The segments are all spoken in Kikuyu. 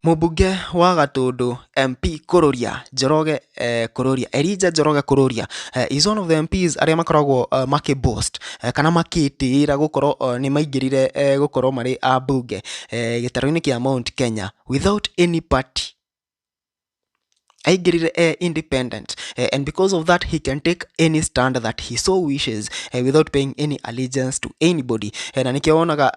Mũmbunge wa Gatũndũ MP Kururia Njoroge Kururia Elijah Njoroge Kururia is one of the MPs arĩa makoragwo makĩ boast kana makĩtĩĩra gũkorwo nĩ maingĩrire gũkorwo marĩ ambunge gĩtarũ-inĩ kĩa Mount Kenya without any party. Aingĩrire e independent and because of that he can take any stand that he so wishes without paying any allegiance to anybody. Na nĩkĩo wonaga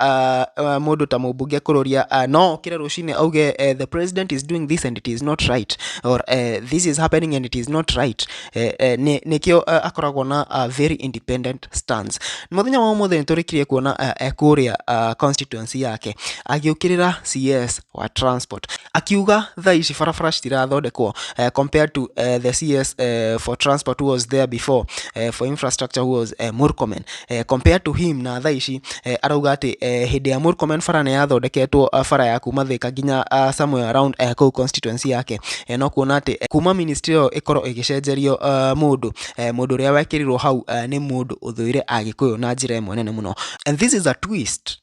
mũndũ ta mũmbunge Kururia no okĩre rũcinĩ auge the president is doing this and it is not right, or this is happening and it is not right. Nĩkĩo akoragwo na very independent stance. Mũthenya wa ũmũthĩ nĩtũrĩkirie kuona e kũrĩa constituency yake agĩũkĩrĩra CS wa transport, akiuga thaa ici barabara citirathondekwo compared to the CS for transport who was there before, for infrastructure, who was Murkomen. Compared to him na thaa ici, arauga atĩ hĩndĩ ya Murkomen bara nĩ yathondeketwo, bara ya kuma Thika nginya somewhere around kũu constituency yake. No kuona atĩ kuma ministry ĩyo ĩkorwo ĩgĩcenjerio mũndũ ũrĩa wekĩrirwo hau nĩ mũndũ ũthũire Agĩkũyũ na njĩra ĩmwe nene mũno. And this is a twist,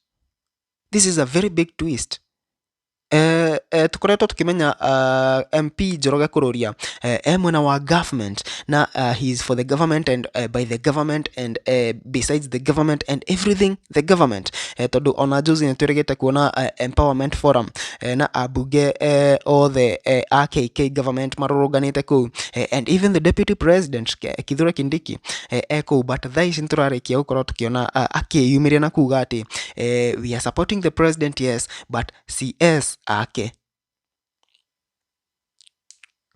this is a very big twist. Tukoretwo tukimenya MP Njoroge Kururia e mwena wa government na he is for the government and by the government and besides the government and everything the government, tondu ona juzi nĩtũrĩgĩte kuona empowerment forum na ambunge othe a KK government marũrũnganĩte kũu, and even the deputy president Kithure Kindiki e kũu. But thaa ici nĩtũrarĩkia gũkorwo tũkĩona akĩyumĩria na kuga atĩ we are supporting the president, yes, but CS ake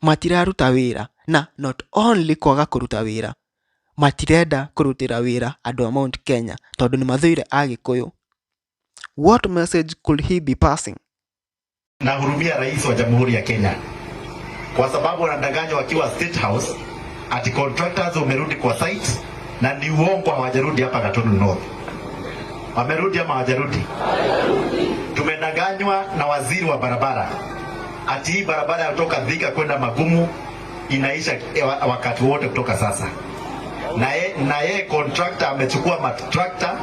matiraruta wĩra, na not only kwaga kũruta wĩra, matirenda kũrutĩra wĩra andũ a Mount Kenya tondũ nĩ mathũire Agĩkũyũ. What message could he be passing? Nahurumia rais wa Jamhuri ya Kenya kwa sababu wanadanganywa wakiwa State House ati contractors wamerudi kwa site, na ni uongo, hawajarudi hapa Gatundu North. Wamerudi ama hawajarudi? Tumedanganywa na waziri wa barabara ati hii barabara ya kutoka Thika kwenda Magumu inaisha wakati wote kutoka sasa, na ye contractor amechukua matrakta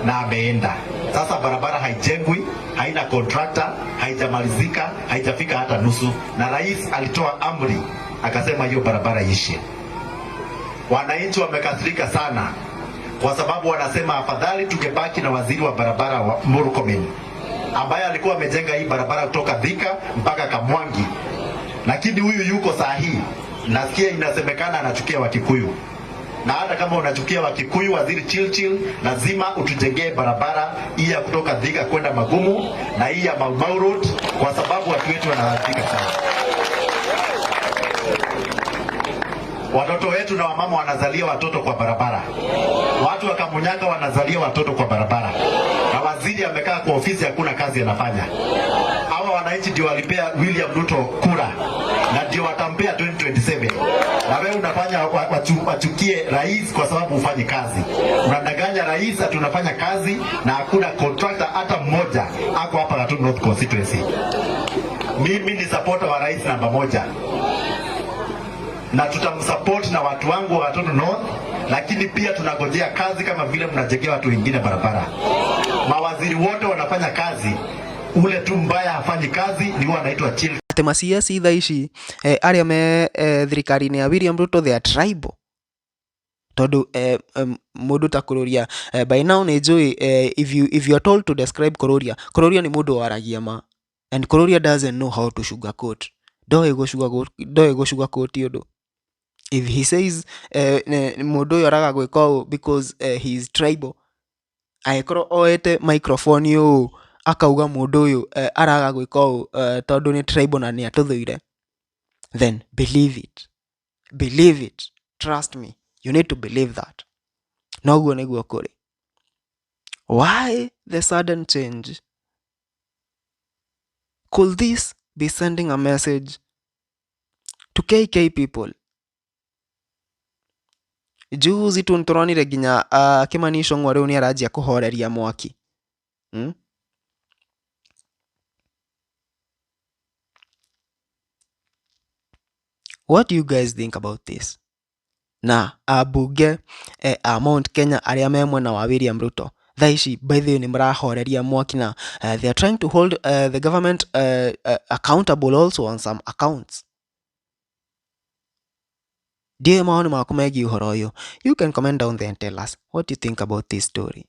na ameenda. Sasa barabara haijengwi, haina contractor, haijamalizika, haijafika hata nusu, na rais alitoa amri akasema hiyo barabara ishe. Wananchi wamekasirika sana kwa sababu wanasema afadhali tungebaki na waziri wa barabara wa Murkomen ambaye alikuwa amejenga hii barabara kutoka Thika mpaka Kamwangi, lakini huyu yuko saa hii, nasikia inasemekana anachukia Wakikuyu. Na hata kama unachukia Wakikuyu, waziri Chilchil, lazima utujengee barabara hii ya kutoka Thika kwenda Magumu na hii ya Mau Mau Road, kwa sababu watu wetu wanaathirika sana. Watoto wetu na wamama wanazalia watoto kwa barabara, watu wa Kamunyaka wanazalia watoto kwa barabara, na waziri amekaa kwa ofisi, hakuna kazi anafanya. Hawa wananchi ndio walipea William Ruto kura na ndio watampea 2027, na wewe unafanya wachukie rais kwa sababu hufanyi kazi. Unadanganya rais ati unafanya kazi na hakuna contractor hata mmoja ako hapa Gatundu North constituency. Mimi ni supporter wa rais namba moja na tutamsupport na watu wangu wa Gatundu North, lakini pia tunagojea kazi kama vile mnajengea watu wengine barabara. Mawaziri wote wanafanya kazi, ule tu mbaya hafanyi kazi ni huwa anaitwa Chil Atĩ ma CS thaa ici arĩa me thirikari-inĩ ya William Ruto, they are tribal, tondũ mũndũ ta Kururia, by now nĩ njũĩ, if you are told to describe Kururia, Kururia nĩ mũndũ waragia ma, and Kururia doesn't know how to sugarcoat. Ndoĩ gũ sugarcoat ũndũ. If he says mũndũ ũyũ araga gwĩka ũũ because he is tribal, angĩkorwo oete microphone ũũ akauga mũndũ ũyũ araga gwĩka ũũ tondũ nĩ tribal na nĩ atũthũire, then believe it, believe it, trust me, you need to believe that. Noguo nĩguo kũrĩ. Why the sudden change? Could this be sending a message to KK people? Juzi tu nĩtũronire nginya Kimani Ichung'wa rĩu nĩ aranjia kũhoreria mwaki, What do you guys think about this? Na ambunge a Mount Kenya arĩa me mwena wa William Ruto, Thaa ici by the way nĩ marahoreria mwaki na they are trying to hold the government accountable also on some accounts. Ndiũĩ mawoni maku megiĩ ũhoro ũyũ. You can comment down there and tell us what you think about this story.